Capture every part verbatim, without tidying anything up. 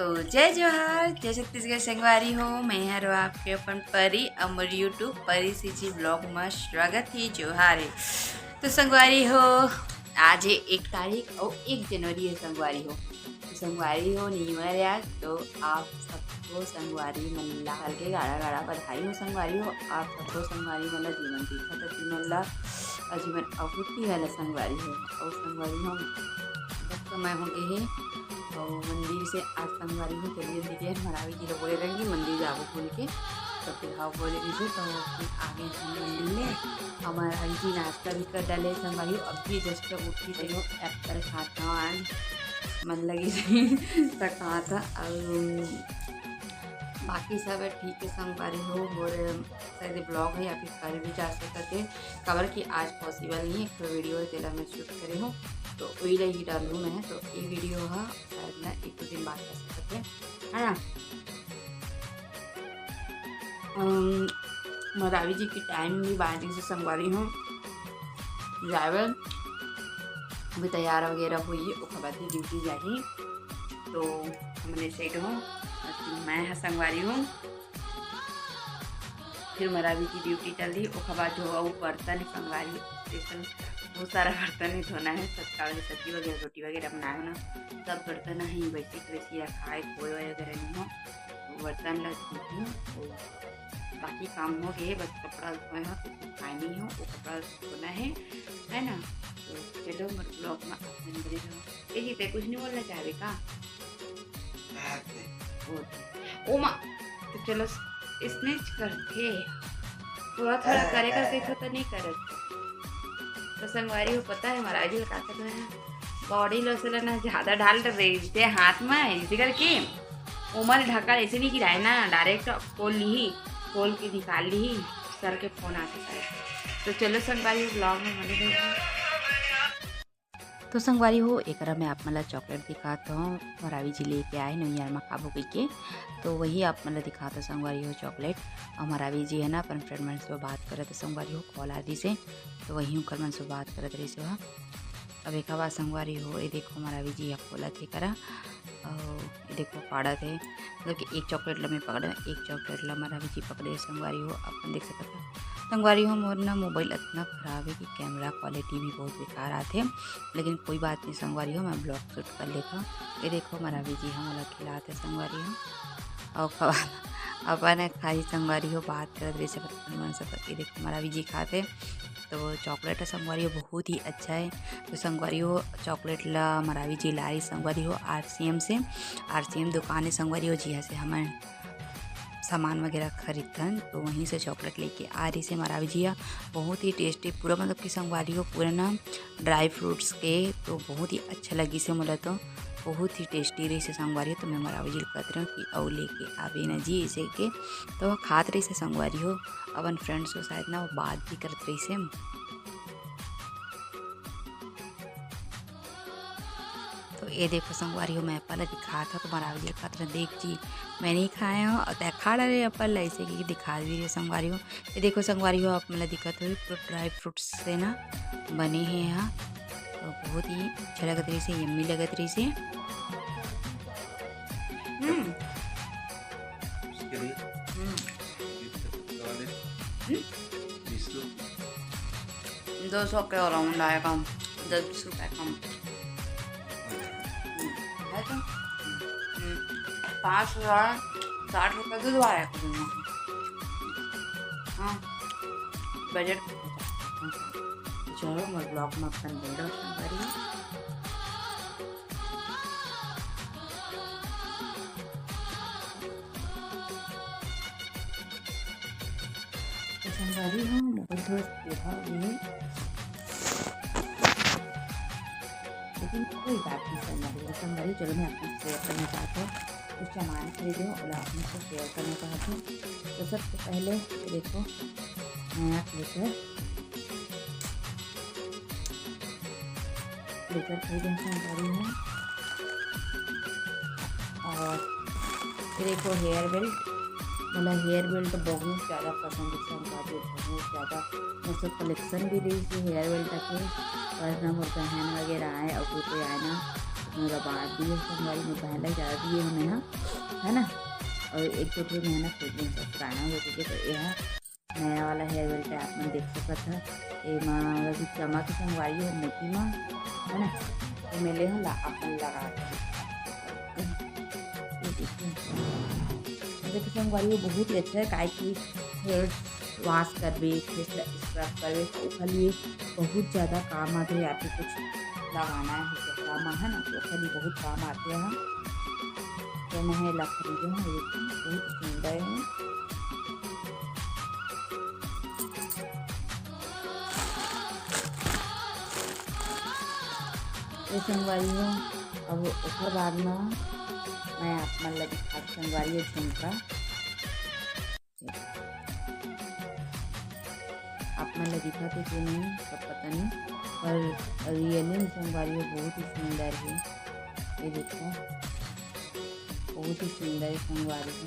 तो जय जोहार, जय छत्तीसगढ़ संगवारी हो। मैं हरो आपके अपन परी, अउ मोर YouTube परी सीजी vlog में स्वागत हे। जोहार हे। तो संगवारी हो, आज हे एक तारीख अउ एक जनवरी हे संगवारी हो। तो संगवारी हो, नीमर यार, तो आप सबको संगवारी मन ला हल्के गाड़ा गाड़ा बधाई हो संगवारी हो। आप सबको संगवारी मन ला जीवन तीरथ तीमन ला अउ जीवन आपूर्ति वाला संगवारी हो। अउ संगवारी हो, बहुत समय हो गए हे, अउ मंदिर से आज संगवारी हो चलिए दीदी हमारा भी जीरो बोले रहेंगे मंदिर जाबो बोल के। तो फिर हाँ बोले दीजिए, तो फिर आगे हम मंदिर में हमारा जी नाश्ता भी कर डाले संगवारी हो। अभी जस्ट उठी तो एप्पल खाता हूँ आज, मन लगी तो खाता। अउ बाकी सब ठीक हे संगवारी हो। मोर शायद vlog हे या फिर कल भी जा सकत हे, काबर कि आज पॉसिबल नहीं हे, एक ठो वीडियो हे तेला मैं शूट करे हूँ, तो वही ला ही डालूँ मैं। तो ये वीडियो हा शायद ना एक दो दिन बाद जा सकत हे, है ना। अम, मरावी जी के टाइम भी बाजी से संगवारी हूँ, ड्राइवर अभी तैयार वगैरह होइए, ओकर बाद ही ड्यूटी जाही। तो हमने सेट हो, मैं हा संगवारी हूँ, फिर मरावी की ड्यूटी चल रही, ओकर बाद जो अउ बर्तन हे संगवारी, स्पेशल बहुत सारा बर्तन हे धोना हे, सब्जी वगैरह, सब्जी वगैरह, रोटी वगैरह बनाए हो ना, सब बर्तन हे बैठी बैठी रखाए, धोए वगैरह नहीं हो, बर्तन ला धोती हूँ। तो बाकी काम हो गए, बस कपड़ा धोए हो, कुछ खाए नहीं हो, वो कपड़ा धोना है, है ना। तो चलो, मोर vlog में आप मन बने रहो। ए जी, ते कुछ नहीं बोलना चाहबे का? ओ, ओ माँ, तो चलो, इसने करथे, थोड़ा थोड़ा करे कर कहिथो तो नहीं करत। तो संगवारी हो, पता है, हमारा आजी का कहते हैं, बॉडी लोशन ना ज्यादा डाल रहे थे हाथ में, इसी करके ओमन ढक्कन ऐसे नहीं गिराए ना, डायरेक्ट खोल ली, खोल के निकाल ली, सर के फोन आ सकता है। तो चलो संगवारी, vlog में बने रहिए। तो संगवारी हो, एकरा मैं आप मन ला चॉकलेट दिखात हूँ, मरावी जी लेके आए न्यू ईयर में खाबो कहिके। तो वही आप मन ला दिखात हूँ संगवारी हो चॉकलेट। अउ मरावी जी है ना, अपन फ्रेंड मन से बात करत हे संगवारी हो, कॉल आ रही से, तो वही उनकर मन से बात करत रही से। अब एक बात संगवारी हो, ये देखो मरावी जी अब खोलत हे करा, अउ ये देखो फाड़त हे, मतलब कि एक चॉकलेट ला मैं पकड़े, एक चॉकलेट ला मरावी जी पकड़े संगवारी हो, अपन देख सकत हो। संगवारी हो, मोर ना मोबाइल इतना खराब है कि कैमरा क्वालिटी भी बहुत बेकार आथे, लेकिन कोई बात नहीं संगवारी हो, मैं vlog शूट कर लेता हूँ। ये देखो मरावी जी हमला खिलात हे संगवारी हो, अउ खवा-, अपन खाई संगवारी हो, बात करत रही से, ये देखो मरावी जी खाते, तो चॉकलेट है संगवारी हो, बहुत ही अच्छा है। तो संगवारी हो, चॉकलेट ला मरावी जी लाई संगवारी हो आरसीएम से, आरसीएम दुकान है संगवारी हो, जिहाँ से हमन सामान वगैरह खरीदथन, तो वहीं से चॉकलेट लेके आ रही से मरावी जी हा। बहुत ही टेस्टी, पूरा मतलब कि संगवारी हो, पूरा ना ड्राई फ्रूट्स के, तो बहुत ही अच्छा लगी से मोला तो, बहुत ही टेस्टी रही से संगवारी हो। तो मैं मरावी जी ल कहत रहूँ कि अउ लेके आवे ना जी, इसे के तो वो खात रही से संगवारी हो, अपन फ्रेंड्स के साथ ना वो बात भी करत रही से। तो ये देखो संगवारी हो, मैं एप्पल दिखात हूँ, तो मरावी जी कहत रहे, "देख जी, मैं नहीं खाया हूँ, और तै खा डारे एप्पल," ऐसे कि दिखा भी रहे संगवारी हो। ये देखो संगवारी हो, आप मन ला दिखत होही, पूरा ड्राई फ्रूट्स से ना बने हे यहाँ, तो बहुत ही अच्छा लगत रही से, यम्मी लगत रही से। हम्म। उसके लिए हम्म। ये तो वाले हम्म। बीस रुपये। दो सौ के अराउंड आएगा, दस रुपये कम। हम्म, है तो? हम्म, पाँच हज़ार साठ रुपये दूध वाला को दूंगा। हाँ, बजट। चलो, मैं ब्लॉग में अपन बोल रहा हूँ। तो संगवारी हो, मोबाइल थोड़ा सा टेढ़ा हो गया है, लेकिन कोई बात नहीं संगवारी हो। संगवारी, चलो मैं आपको शेयर करना चाहता हूँ, कुछ सामान खरीदे हूँ और आप मुझसे शेयर करना चाहता हूँ। तो सबसे पहले ये देखो, नया क्लिचर, क्लिचर खरीदे हूँ संगवारी हो। और ये देखो हेयर बेल्ट, मोला हेयर बेल्ट बहुत ज़्यादा पसंद है संगवारी, बहुत ज़्यादा। मोर से कलेक्शन भी रही थी हेयर बेल्ट के, और ना मोर बहन वगैरह आए और कोई कोई आए ना, मोला बांट दिए संगवारी, मोर बहन ला ज्यादा दिए हमें हा, है ना। और एक दो ठो मेहनत हो गई, सब पुराना हो चुके, तो ये हा नया वाला हेयर बेल्ट है, आप मन देख सकत ह। एमा अभी चमक संगवारी हो मोती मा, है ना। तो मैं ले हूँ ला, आप मन लगा के देखिए संगवारी, वो बहुत ही अच्छा है, काहे कि हेयर वॉश करबे, फेस स्क्रब करबे, तो ओकर लिए बहुत ज़्यादा काम आथे, या फिर कुछ लगाना है चेहरा मा, है ना, तो ओकर लिए बहुत काम आथे। हम तो मैं हे ला खरीदे हूँ, ये बहुत सुंदर है। ये संगवारी हो, अब ओकर बाद में मैं आप मन ला दिखात संगवारी हो झुमका। आप मन ला दिखत हे कि नहीं, सब पता नहीं, पर रियली में संगवारी हो बहुत ही सुंदर है। ये देखो, बहुत ही सुंदर है संगवारी हो।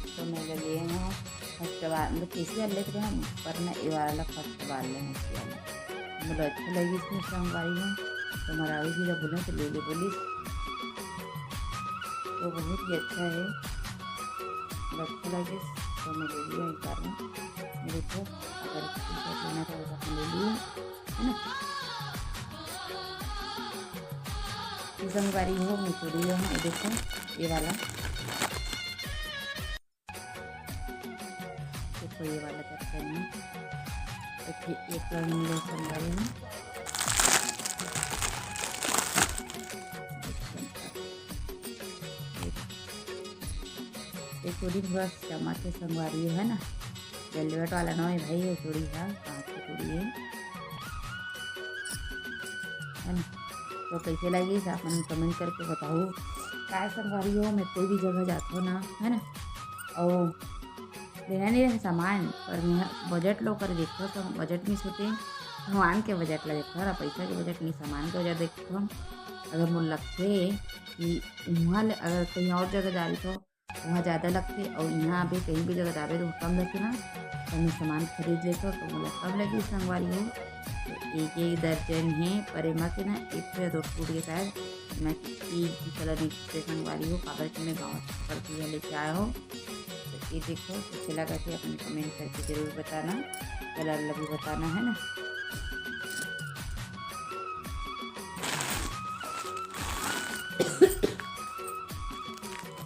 तो मैं ला लिए हूँ फर्स्ट बार, मतलब तीसरी बार लेत रहे हूँ, पर मैं ये वाला ला फर्स्ट बार ले हूँ, ये वाला। मतलब अच्छा लगी इसमें संगवारी हो, तो मरावी जी ला बोले तो ले ले बोलिस, तो बहुत ही अच्छा है। अच्छा लगे तो मैं ले लिया एक बार में। मेरे को अगर स्क्रीनशॉट लेना था तो मैं ले लिया, है ना। ये संगवारी हो, मैं चूड़ी हो, ये देखो ये वाला, देखो ये वाला चक्कर में एक, एक रंग लो संगवारी हो। ये चूड़ी थोड़ा चमक के संगवारी है ना, वेलवेट वाला ना है भाई, ये चूड़ी है, कांच की चूड़ी है, है ना। तो कैसे लगी आप मन कमेंट करके बताओ। काय संगवारी हो, मैं कोई भी जगह जाता हूँ ना, है ना, और लेना नहीं रहे सामान, पर मैं बजट लो कर देखो, तो बजट में सोचे सामान के बजट ला देखो ना, पैसा के बजट नहीं, सामान के बजट देखो। अगर मोर लगथे कि वहाँ ले, अगर कहीं और जगह जा रही तो वहाँ ज़्यादा लगथे, और यहाँ भी कहीं भी जगह जाबे तो कम लगथे ना, तो मैं सामान खरीद लेथो तो मोला कम लगी संगवारी हो। तो एक एक दर्जन है, पर एमा के ना एक ठो या दो टूट गए शायद, मैं एक भी कलर नहीं टूटे संगवारी हो, काबर कि मैं गाँव से पकड़ के यहाँ लेके आया हूँ। तो ये देखो कैसे लगा थे, अपन कमेंट करके जरूर बताना, कलर ला भी बताना है ना।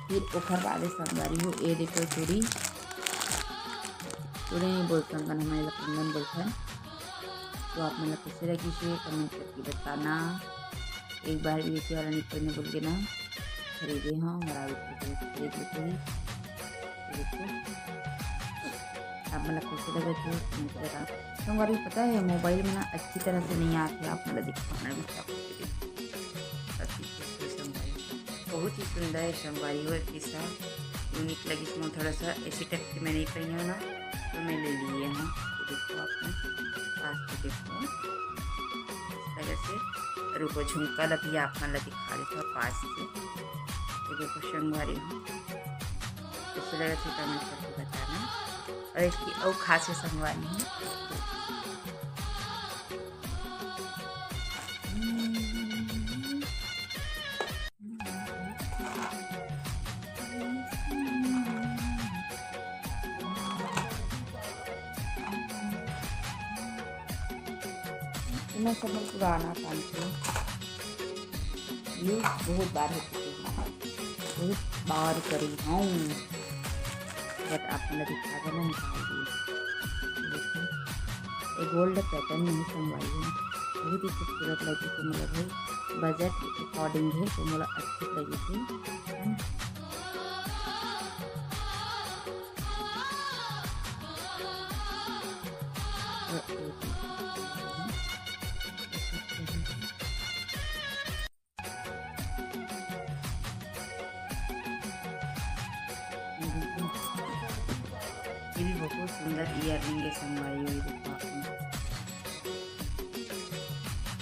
फिर ओखर बादे संगवारी हो, ये देखो चूड़ी, चूड़ी नहीं बोल संगन, हमारे ला कंगन बोलथन। तो आप मन ला कैसे लगी से कमेंट करके बताना। एक बार भी ऐसे वाला निकलने बोल के ना खरीदे हाँ, हमारा भी खरीद लेते ही। देखो, आप मन ला कैसे लगे थे कमेंट करके बताना। संगवारी पता है मोबाइल में ना अच्छी तरह से नहीं आते, आप मन ला दिखाना भी चाहते। बहुत ही सुंदर है संगवारी हो, एक पीस यूनिक लगिस मोर, थोड़ा सा ऐसी टाइप की मैं नहीं पहनी हूँ ना, तो मैं ले लिए हूँ। तो देखो आप मन पास से देखो, इस तरह से। रुको, झुमका ला भी आप मन ला दिखा देता हूँ पास से। तो देखो संगवारी हो, इस तरह से कमेंट करके बताना। और इसकी और खास संगवारी हो। इतना सब पुराना काम किया, यूज बहुत बार हो चुके हैं, बहुत बार करी हूँ, बट आप मन ला दिखा देना, निकाल दिए। देखो, ये गोल्ड पैटर्न में संगवारी है, बहुत ही खूबसूरत लगी थी, मतलब भाई बजट अकॉर्डिंग है तो मोला अच्छी लगी थी, है ना। ये भी बहुत सुंदर ईयररिंग है संगवारी हो, ये देखो आप मन।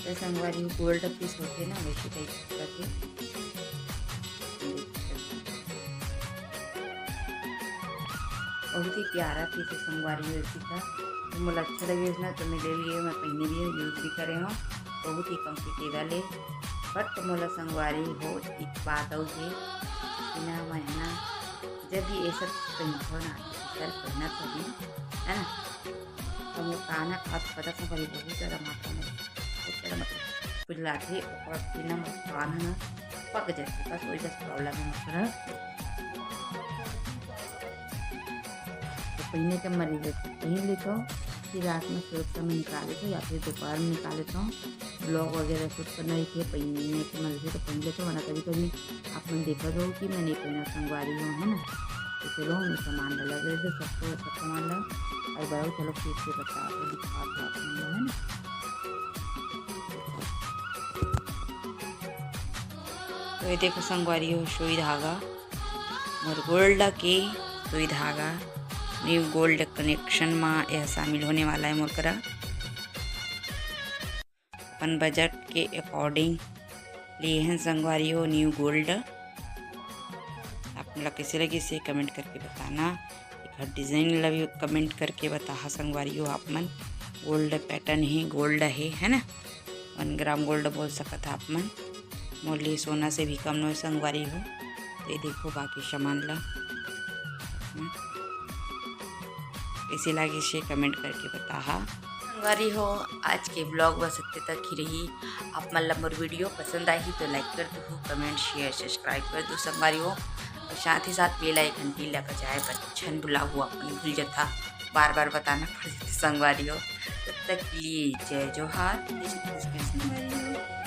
ये संगवारी हो, गोल्ड पीस होते ना, वैसे टाइप का थे। बहुत ही प्यारा पीस है संगवारी हो, इसी का तो मोला अच्छा लगे ना, तो मैं ले लिए, मैं पहने भी हूँ, यूज भी करे हूँ। बहुत ही कंफर्टेबल है। But मोला संगवारी हो एक बात अउ हे कि ना, मैं ना जब भी ये सब पहिनथों ना, special पहिनत होही, है ना, तो मोर कान ह, आप पता संगवारी, बहुत ज्यादा मात्रा में, बहुत ज्यादा मतलब खुजलाथे, ओकर बाद ना मोर कान ह ना पक जाथे, बस वही बस problem है मोर। तो पहिने के मर्जी रहिथे, पहिन लेथों, फिर रात में सोत समय निकाल लेथों या फिर दोपहर में निकाल लेथों। Vlog वगैरह shoot करना रहिथे, पहिने के मर्जी तो पहिन लेथों, वरना कभी-कभी आप मन देखत हो कि मैं नहीं पहिना संगवारी हो, है ना। तो चलो, मैं सामान ला लगे दे, सबको, सबको सामान ला, और बड़ा चलो फिर से बता, दिखा दो आप मन ला, है ना। तो ये देखो संगवारी हो, सुई धागा, मोर gold के सुई धागा, New Gold Collection मा यह शामिल होने वाला है मोर करा। अपन budget के according लिए हैं संगवारी हो New Gold। आप मन ला कैसे लगिस हे comment करके बताना। एकर design ला भी comment करके बताहा संगवारी हो आप मन। Gold pattern हे, gold हे, है ना, one gram gold बोल सकत हा आप मन। मोर लिए सोना से भी कम नोहे संगवारी हो। तो ये देखो बाकी सामान ला। हम्म। कैसे लागिस हे comment करके बताहा। संगवारी हो, आज के vlog बस अतके तक ही रही। आप मन ला मोर video पसंद आही तो like कर दो, comment, share, subscribe कर दो संगवारी हो, और साथ ही साथ bell icon ला बजाए बर झन भुलाहू, आप मन भूल जथा, बार बार बताना पड़ जाथे संगवारी हो। तब तक के लिए जय जोहार, जय छत्तीसगढ़ संगवारी हो।